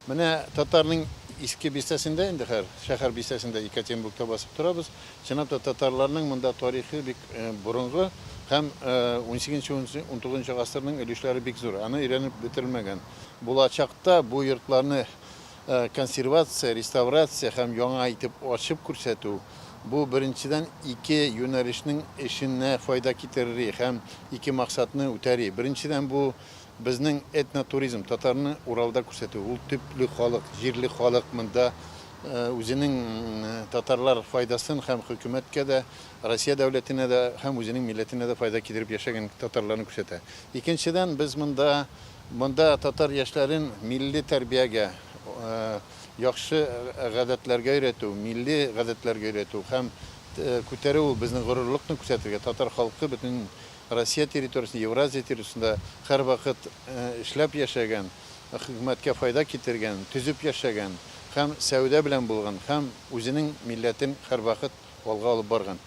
Менә татарның иске бистәсендә инде хәзер, шәһәр бистәсендә Екатеринбургта басып торабыз. Чынлап та татарларның монда тарихы бик борынгы һәм унсигезенче, унтугызынчы гасырның өлешләре бик зур. Аны өйрәнеп бетерелмәгән. Булачакта бу йортларны консервация, реставрация һәм яңа итеп ачып күрсәтү, бу беренчедән ике юнәлешнең эшенә файда китерер һәм ике максатны үтәри. Беренчедән, бу безнең этнотуризм, татарны Уралда күрсәтү. Ул төпле халык, җирле халык монда үзенең татарлар файдасын һәм хөкүмәткә дә, Россия дәүләтенә дә һәм үзенең милләтенә дә файда китереп яшәгән татарларны күрсәтә. Икенчедән, без монда монда татар яшьләрен милли тәрбиягә, яхшы гадәтләргә өйрәтү, милли гадәтләргә өйрәтү һәм күтәрү ул безнең горурлыкны күрсәтергә, татар халкы бөтен Россия территориясендә, Евразия территориясендә һәрвакыт эшләп яшәгән, хөкүмәткә файда китергән, төзеп яшәгән һәм сәүдә белән булган һәм үзенең милләтен һәрвакыт алга алып барган.